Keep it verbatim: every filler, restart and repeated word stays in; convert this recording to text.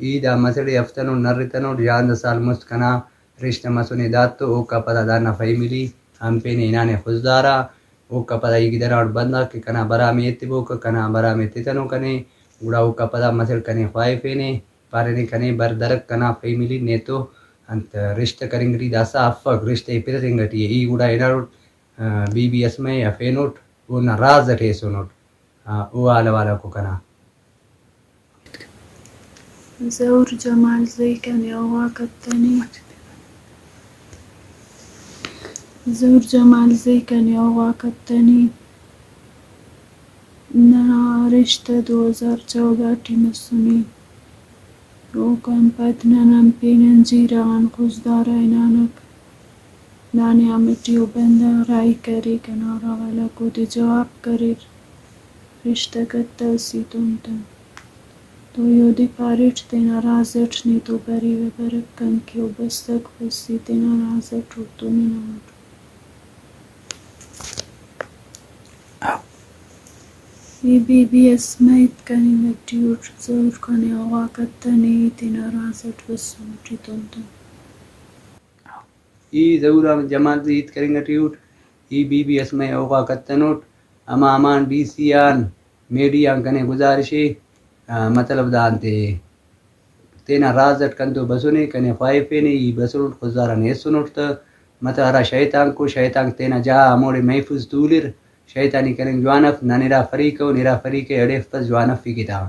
ای دا مسڑ ئے ہفتنوٹ، نرتنوٹ، یانزدہ سال مست کنا رشتہ مسنے داد تو، اوکا پدا دانا فیملی ہم پینے ہنانے خضدارا۔ اوکا پدا ای گدرانٹ بندغ کہ کنا برام ئے ایتبوکہ، کنا برام ئے تتنو کنے، گڑا اوکا پدا مسڑ کنے خواہفینے، پارینے کنے بر درک کنا فیملی نے تو انت رشتہ کننگ ٹی داسہ افک، رشتہ ئے پرغنگ ٹی ءِ۔ ای گڑا ہناروٹ، آ، بی بی اسمہ ئے ہفینوٹ، اونا راز ئٹ ایسونوٹ۔ آ، او حال حوالہ کو کنا۔ ظہور جمال زئی کنے اوغا کتنے۔ ظہور جمال زئی کنے اوغا کتنے۔ ننا رشتہ دو ہزار چودہ ٹی مسنے۔ اوکان پد نن ہم پین انجیرہ غان خضدارہ ہنانک۔ دانے آ مٹی او بندغ راہی کریک، ہنارہ غلک اودے جواب کریر۔ رشتہ کتوس ای تون تہ۔ تو ای اودے پاریٹ تینا راز اٹ نے تو بریوہ برک کن کہ او بسک، بس ای تینا راز اٹ اوڑتون ہناٹ۔ ای بی بی اسمہ ہیت کننگ ٹی اٹ، ظہور کنے اوغا کتنے، ای تینا راز اٹ بسنٹ ای تون تہ۔ ای ظہور احمد جمال زئی ہیت کننگ ٹی اٹ، ای بی بی اسمہ اوغا کتنوٹ، اما امان D C on media on کنے گزارش ءِ، آ، مطلب دا انتے، تینا راز اٹ کنتو بسنے، کنے خواہفینے، ای بسنٹ خضدار آن ایسنٹ تہ، مطلب ہرا شیطانک ءُ، شیطانک تینا جاہ ہموڑے محفوظ تولر، شیطانی کننگ جوان اف، نن ارا فریق اُن، ارا فریق ءِ اڑے افس جوان افیکے تا۔